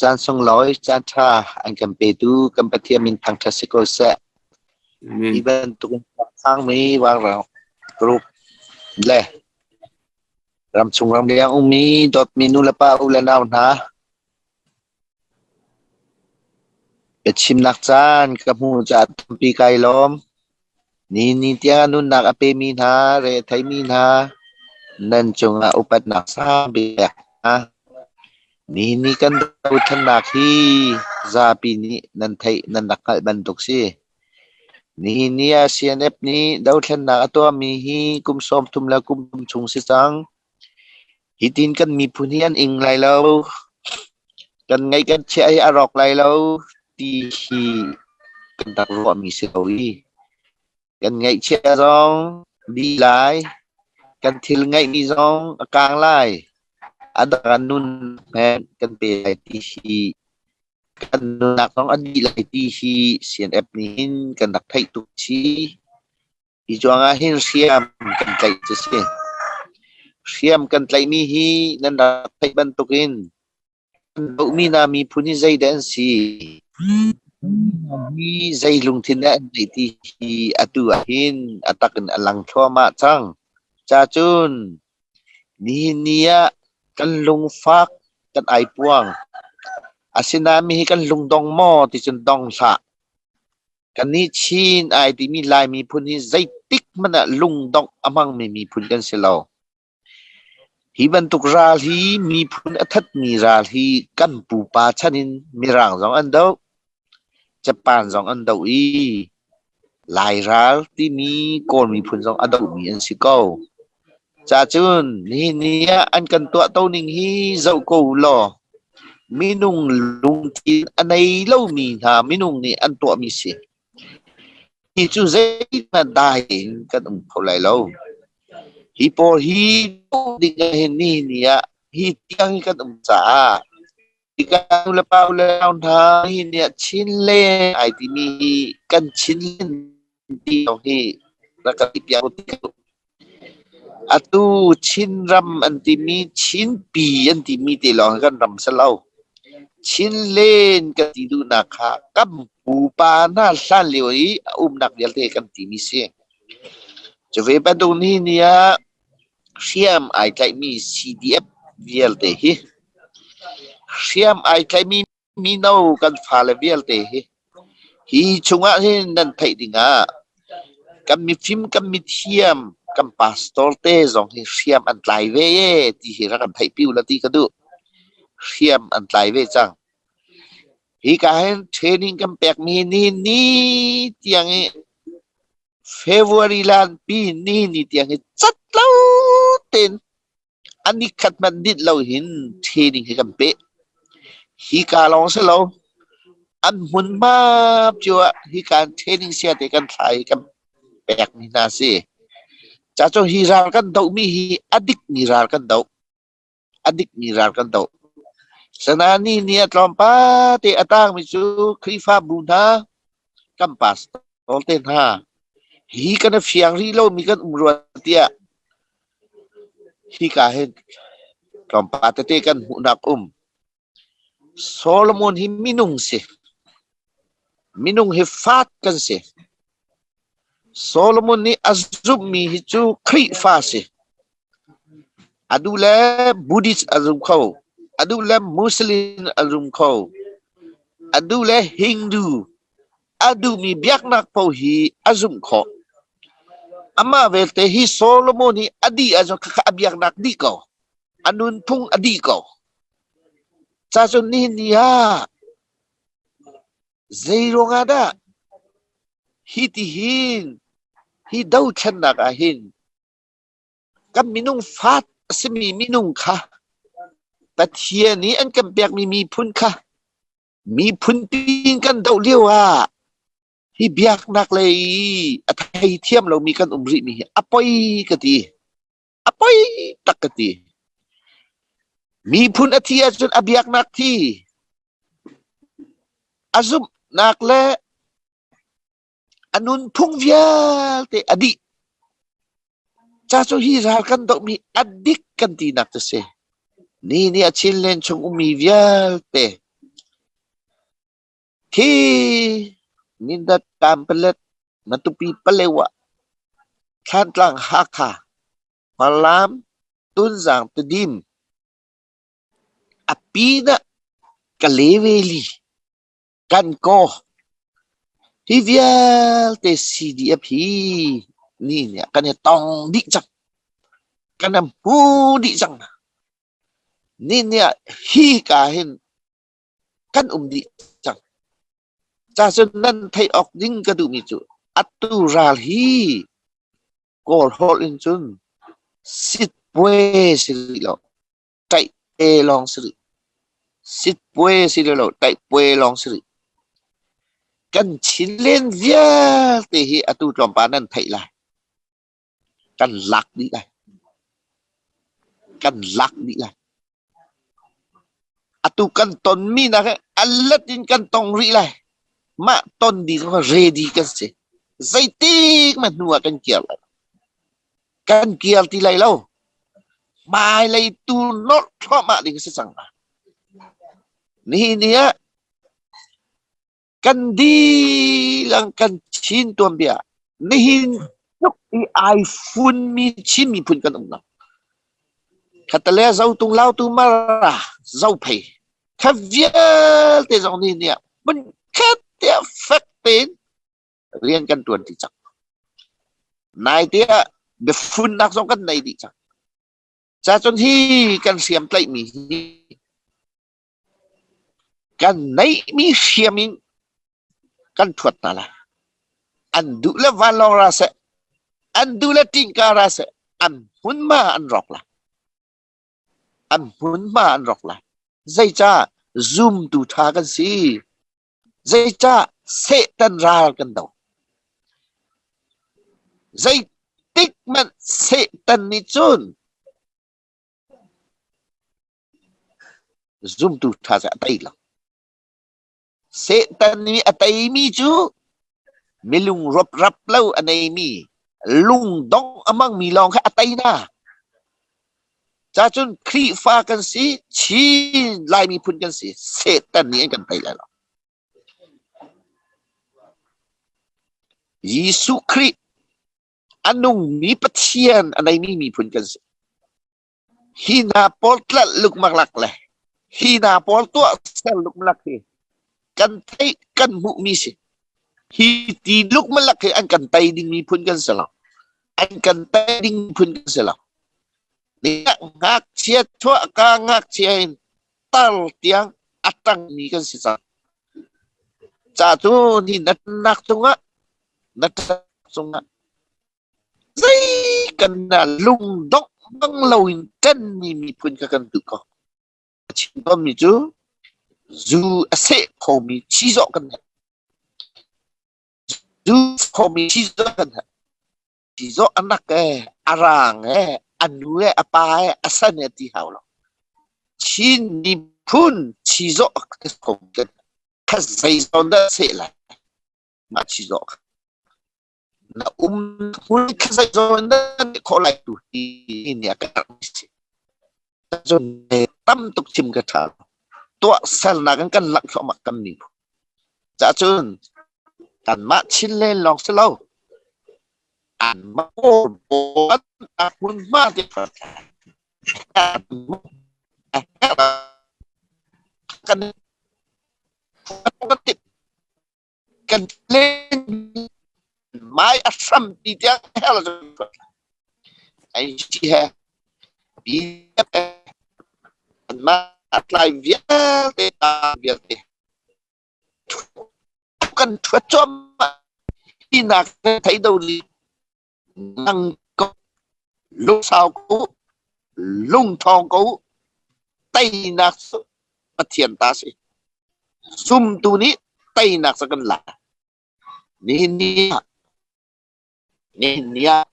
Caan sunglawi, caan ṭha an kan petu kan Pathian min thangṭhat si ko seh. Amen. Hi bantuk in sangmi Vangrang group le ramchung ramleng ummi dawtmi nulepa u le nau hna biachimnak caan ka hmuh caah tampi kai lawm. Ni ni tiang nunnak a pemi hna, re a theimi hna, nan cungah upatnak sang bik hna. Nihin ni kan dothlennak hi zapi nih nan theih nan rak hngalh bantuk si. Nihin ni ah CNF nih dothlennak a tuahmi hi kum 30 le kum thum chung si cang. Hitin kan miphun hi an ing lai lo. Kan ngaih kan chiah hi a rawk lai lo ti hi kan rak ruahmi si lo i kan ngaihchiah zong dih lai. Kan thil ngeihmi zong a kang lai. A dang ah nun he kan pe lai ti hi kan nunnak zong a dih lai ti hi CNF nih hin kan rak theih tuk si. Hi ruangah hin hriam kan tlaih cu si. Hriam kan tlaihmi hi nan rak theih bantukin kan dohmi hna miphun hi zeidah an si? Hi zei lungthin dah an ngeih ti hi atu ah hin a tak in a lang thluahmah cang. Cacun nihin ni ah kan lungfak kan ai puang. Asinain hi kan lungdong maw ti cun dong hlah. Kannih Chin ai timi Lai miphun hi zeitik hmanh ah lungdongh a hmangmi miphun kan si lo. Hi bantuk ral hi miphun a thatmi ral hi kan pupa chan in Mirang zong an doh, Japan zong an doh i Lai ral timi Kawl miphun zong a dohmi an si ko. Cacun nihin ni ah an kan tuahto ning hi zoh ko u law minung lungthin a nei lomi hna minung nih an tuahmi si. Hi cu zeihmanh dai in kan um kho lai lo. Hi pawl hi ding ah hin nihin ni ah hi tiang hi kan um caah hika nulepa u le nau hna nihin ni ah Chinland ai timi hi kan Chinland ti lawng hi rak kan piak u ti Atu Chinram an timi Chinpi an timi te lawng hi kan ram si lo. Chinlen kan ti duhnak kha kan pupa hna hlan lio i a umnak vialte kan timi si. Cu ve bantuk ni ni ah hriam ai tlaihmi CDF vialte hi hriam ai tlaihmi mino kan fale vialte hi hi chungah hin nan theih dingah kan mifim kan mithiam kan pastor te zong hi hriam an tlai ve e ti hi rak kan theih pi u la ti ka duh. Hriam an tlai ve cang. Hi ka hin training kan pekmi ni ni tiang i February lan pi ni ni tiang hi cat lo ten An i khat hmanh dinh lo hin training hi kan peh. Hika lawng si lo, an hmunhma cio ah hika in training sia te kan thla i kan pekmi hna si. Ca cu hi ral kan dohmi hi a dikmi ral kan doh. A dikmi ral kan doh. Sanani ni a tlawmpal te a tangmi cu Khrihfabu hna, kan pastor te hna, hi kan i fiang rih lomi kan um rua tiah Hika hin tlawmpal tete kan hmuhnak um. Solomon hi minung si. Minung hi fat kan si. Solomon nih a zumhmi hi cu Khrihfa si. A duh le Buddhist a zum kho. A duh le Muslim a zum kho. A duh le Hindu. A duhmi biaknak paoh hi a zumh khawh. Amah belte hi Solomon hi a dih ahcun khakha a biaknak dih ko. A nunphung a dih ko. Ca cun nihin ni ah zei ruangah dah hi ti hin hi dothlennak ah hin kan minung fat a simi minung kha Pathian nih an kan pekmi miphun kha miphun pin kan doh lio ah hi biaknak lei a theithiam lomi kan um rihmi hi a poi ka ti. A poi tak ka ti. Miphun a thi ahcun a biaknak thi, a zumhnak le a nunphung vialte a dih. Ca cu hi ral kan dohmi a dik kan tinak cu si. Ni nih a Chinland chung ummi vialte. Khi Mindat Kanpalet Matupi Palewa Thlantlang Hakha Falam Tunzang Tedim a pinah Kaleveli Kankaw hi vialte CDF hi ni nih kan i tong dih cang. Kan i hmu dih cang. Ni nih ah hi ka hin kan um dih cang. Ca cun nan theih awk ding ka duhmi cu atu ral hi Kawl holh in cun sitpue si rih lo. Ṭaihte lawng si rih. Sitpue si lo, ṭaihpue lawng si rih. Kan Chinland vialte hi atu tlawmpal nan theih lai. Kan lak dih lai. Kan lak dih lai. Atu kan tonmi nak hi a let in kan tong rih lai. Mah ton dih zong ready kan si. Zeitik hmanh hnu ah kan kir lai. Kan kir ti lai lo. Hmailei tu nolh thluahmah ding a si cang. Nihin ni ah kan dilang kan Chin tuanbia nihin tluk i ai funmi Chin miphun kan um lo. Khatale Zotung Lautu Mara Zophei kha vialte zong nih nih hmun khat tiah fek tein rian kan tuan ti cang. Nai tiah biafunnak zong kan nei dih cang. Ca cun hi kan hriam tlaihmi hi kan neihmi hriam in kan thuat hna lai. An duh le vanlawng ra seh, an duh le tingka ra seh, an hmunhma an rawk lai. An hmunhma an rawk lai. Zeicah zumtu ṭha kan si? Zeicah Satan ral kan do? Zeitik hmanh Satan nih cun Zumtu ṭha cu a tei lo. Satan nih a teimi cu milung ruprap lo a neimi, lungdong a hmangmi lawng kha a tei hna. Cacun Khrihfa kan si, Chin Lai miphun kan si, Satan nih an kan tei lai lo. Jesuh Khrih a nungmi Pathian a neimi miphun kan si. Hi hna pawl tlalh lukmalak le hi hna pawl tuahser lukmalak hi kan theih kan hmuhmi si. Hi ti lukmalak hi an kan tei ding miphun kan si lo. An kan tei ding miphun kan si lo. Ngakchia chuahka ngakchia in tar tiang a tangmi kan si cang. Ca cu ni na nak cungah na cungah Zei kan lungdongh bang loin ṭanmi miphun kha kan duh ko. A chim tawnmi cu zu a seh khomi chizawh kan herh. Zu khomi chizawh kan herh. Chizawh a nak ee, a raang ee, a nu ee, a pa ee, a san ee ti hau lo. Chin miphun chizawh a kho kan kha zei zawn dah seh lai? Mah chizawh kha. Na um hmun kha zeizong na nih khawh lai tu hi ni a ka si. Cun tam tuk chim ka ṭha lo. Tuah sernak in kan langh thluahmah kan miphun. Cacun kanmah Chinland lawng si lo. Anmah Kawl pawl an hmunhma te kan kan kan len mai a hrampi tiang hell ai he bi anmah tlai vialte ta vialte kan thuat cuahmah hinak thei do li nang ko lungsau ko lungthawng ko teinak cu Pathian ta si zumtu nih teinak cu kan la nihin ni ah nihin ni ah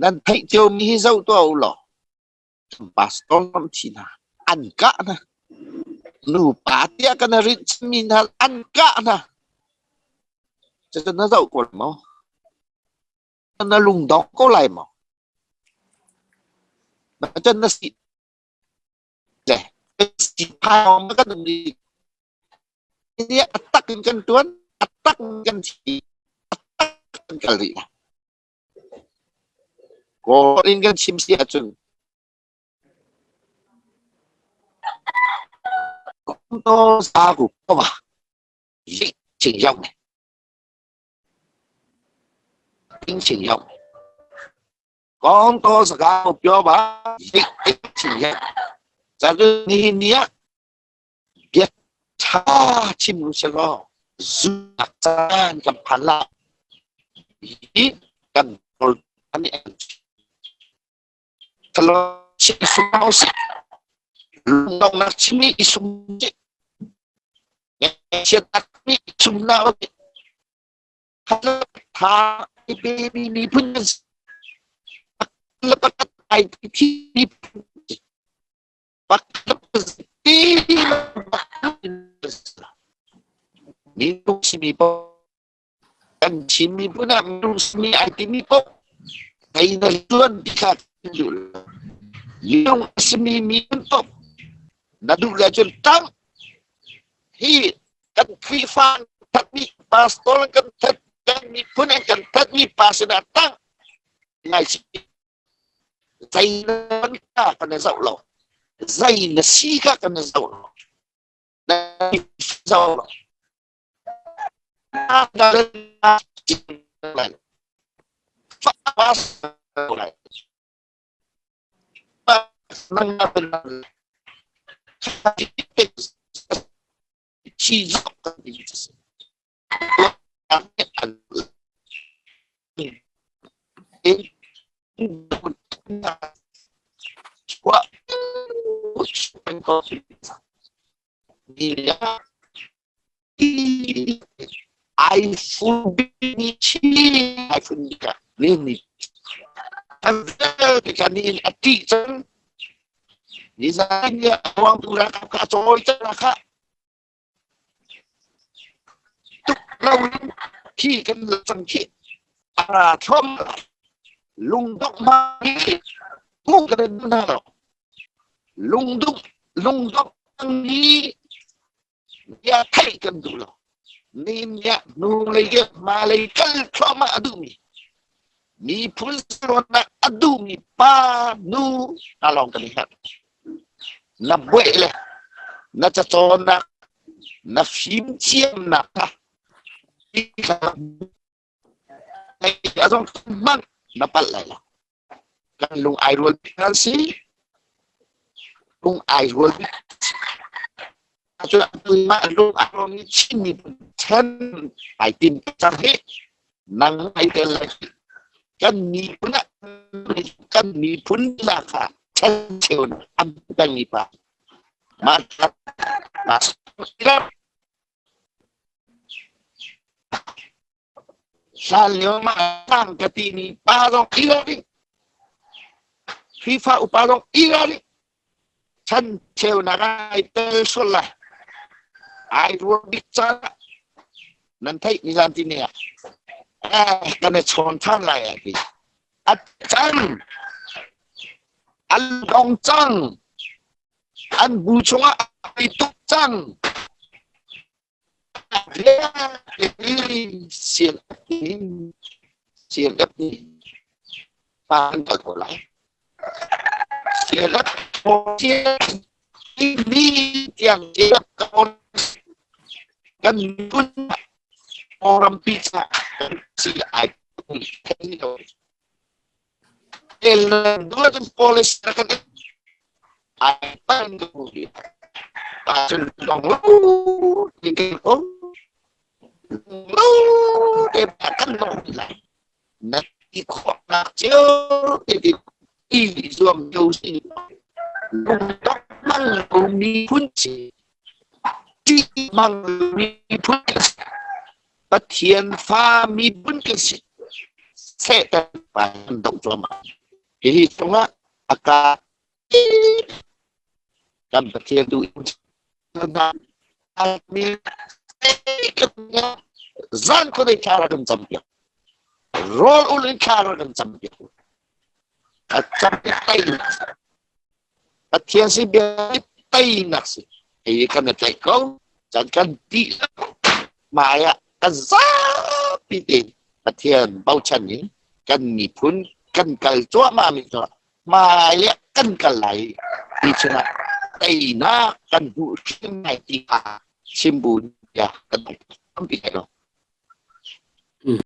nan theih ciomi hi zoh tuah u law pastor ram thi hna an kah hna nupa tiah kan rinh mi hna an kah hna cucu na zoh ko maw na lungdong ko lai maw cun na si le si phai kan um. Ni a tak in kan tuan, a tak in kan thi, a tak kan kal rih lai. Kawl in kan chim si ahcun to sa ku ko ma yi ching yong ne ting ching yong 讲多စကားကိုပြောပါရိတ်အိတ်ချင်ရဇာတ်နေနီယာပြချာချင်လို့စလောဇူအချန်ကဖလာဒီကန်တော်အနေသလောချင်စမောစလုံနာချမီအစုံချေတတ်မီစုနာဟာဘေဘီနီဖွင့် ai thi minung simi po kan Chin miphun ah minung simi ai timi po thei na tuan ti kha duh lo minung simi miphun po na duh le cun tang hi kan Khrihfa thatmi pastor kan that kan miphun an kan thatmi pa sinah tang ngai si Zei na ka kan i zoh lo. Zei na si kha kan i zoh lo. Na zoh lo. Ai a ṭih cang. Nizan ni ah ruangtu ralkap kha a cawi cang kha. Tuk lo in thi kan la cang khi a ra thluam lai. Lungdongh hma hi hmuh kan in hna lo. Lungdongh lungdongh ni bia theih kan duh lo. Ni nih hnu lei ke hma lei kal thluahmah a duhmi miphun saruannak a duhmi pa nu hna lawng kan i herh. Na buaih le na cacawnnak na fimthiamnak kha a zong hmanh na palh lai lo. Kan lung ai rual bik kan si. Lung ai rual bik. Cun mah lung ai rual mi Chin miphun then ai tim cang hi nang ai tel lai. Kan miphun ah kan miphun la kha ṭhencheu an pengmi pa mah hlan lio mah tang ka ti mi pa zong i ralring, Khrihfa upa zong i ralring, chan cheunak ai tel sual lai ai ruang bik caan ah nan theih nizan ti ne ah kan i chawn ṭhan lai a ti. A cang, an dong cang, an bu chungah ai tuk cang. CLF nih pa an kal ko lai. CLF mi tiang CLF kan miphun rampi ca si ai thei lo. El dua police kan ai pan ko cun dong lo ti ko lo te kan lo lai na ti khawh nak cio te ti i zuam cio si lungdong mang lo miphun si ṭih mang miphun kan si Pathian fa miphun kan si Satan pa kan doh cuahmah. Hihi cungah a ka kan Pathian tu zan khuadei thla rak kan cam piak, rawl ul in thla rak kan cam piak, a cam tei Pathian si bia teinak si hei kan tlaih ko. Cun kan dihlak hmai ah kan zapi tein Pathian bochan in kan miphun kan kal cuahmah mi cu hmai ah kan kal lai ti chungah teinak kan hmuh hrim lai ti kha chim bu bia kan tampi lo.